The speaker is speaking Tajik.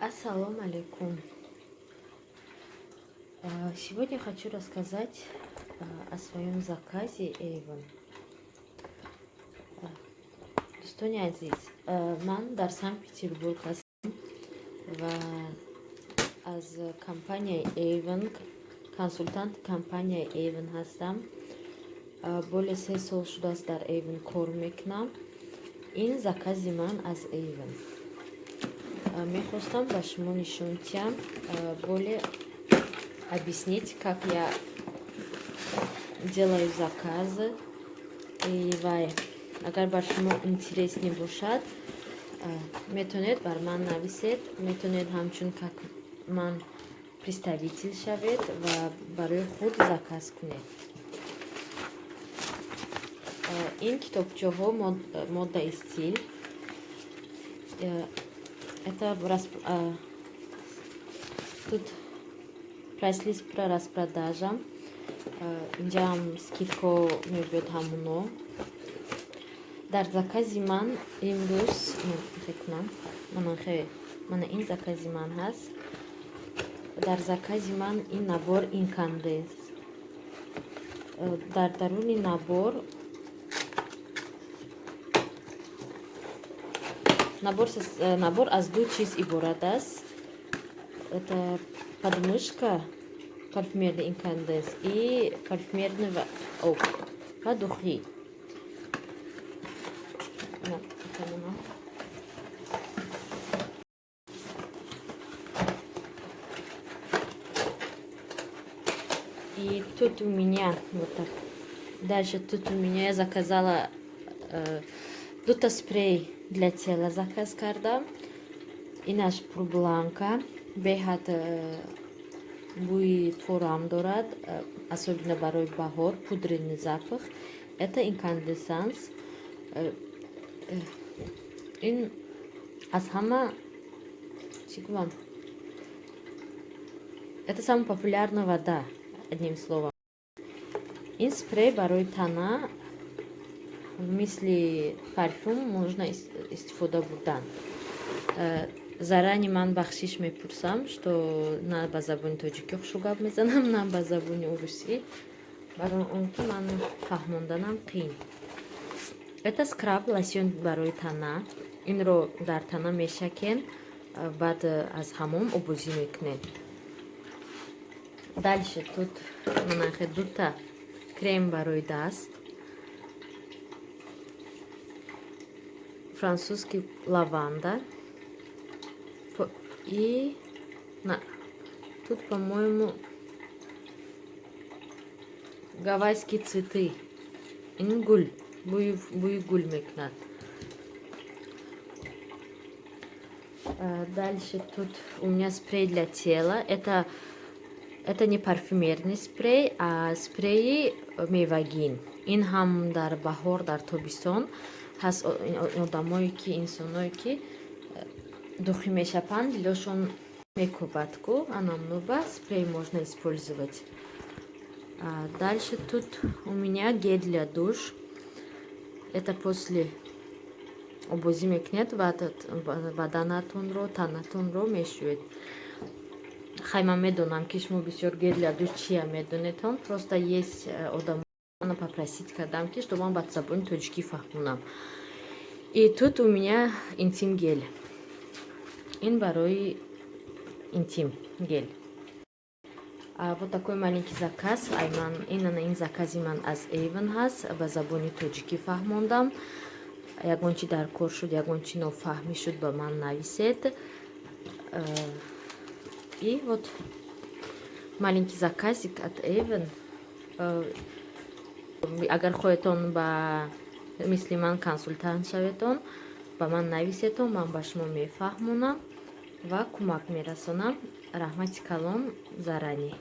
Ассалому алейкум. Сегодня хочу рассказать о своем заказе Avon. Дӯстони азиз, ман дар Санкт-Петербург ҳастам ва аз компанияи Avon, консултанти компанияи Avon ҳастам. Более 3 сол шудааст, дар Avon кор мекунам. Ин закази ман аз Avon. Мехостам ба шумо нишон диҳам, более объяснить, как я делаю заказы. И вай, агар бар шумо интересный бошад, метавонед бар ман нависед, метавонед ҳамчун как ман представитель шавед ва барои худ заказ кунед. Ин китобчаҳо «Мода и стиль». Это тут прайс-лист про распродажа. Инҷаам скидка мебиёд ҳамуно. Дар закази ман имрӯз кунам, мана ин закази ман ҳаст. Дар закази ман ин набор Incandessence. Дар даруни набор аз ду чиз иборат аст: это подмышка парфюмерный Incandessence и парфюмерный об ва духи. На, это оно. И тут у меня вот так. Дальше тут у меня я заказала дута спрей для тела заказ кардам. Инаш Pur Blanca, беҳад бӯи форам дорад, особенно барои баҳор, пудренный запах. Это Incandessence. Ин аз ҳама, чӣ гӯям, это самая популярная вода, одним словом. Ин спрей барои тана, мисли парфюм можно истифода бурдан. Заранее ман бахшиш мепурсам, что на ба забони тоҷикӣ хушу гап мезанам, на ба забони урусӣ, барои он ки ман фаҳмонданам қиин. Это скраб, лосьон барои тана. Инро дар тана мешакен, баъд аз ҳамом обозӣ мекунед. Дальше тут манахе дута крем барои даст, французский лаванда и на, тут, по-моему, гавайские цветы. Ин гул, бӯи гул мекунад. Дальше тут у меня спрей для тела. Это не парфюмерный спрей, а спреи мевагин. Ин ҳам дар баҳор, дар тобистон ҳаст, одамое ки, инсоное ки духи мешапанд, дилошон мекӯбад ку, анамнуба спрей можно использовать. Дальше тут у меня гель для душ. Это после обозӣ мекунед, баданатонро, танатонро мешӯед. Хай, ман медонам, ки шумо бисёр гель для душ чия медонедон, просто есть одам попросить кардам, ки чтобы ман ба забони тоҷикӣ фаҳмонам. И тут у меня интим гель, ин барои интим гель. Вот такой маленький заказ. Айман инана, ин закази ман аз Avon ҳаст, ба забони тоҷикӣ фаҳмондам. Ягон чи дар кор шуд, ягон чи нофаҳмӣ шуд, ба ман нависед. И вот маленький заказик от Avon. Агар хоҳедон ба мисли ман консултант шаветон, ба ман нависетон, ман ба шумо мефаҳмонам ва кӯмак мерасонам. Раҳмати калон заранее.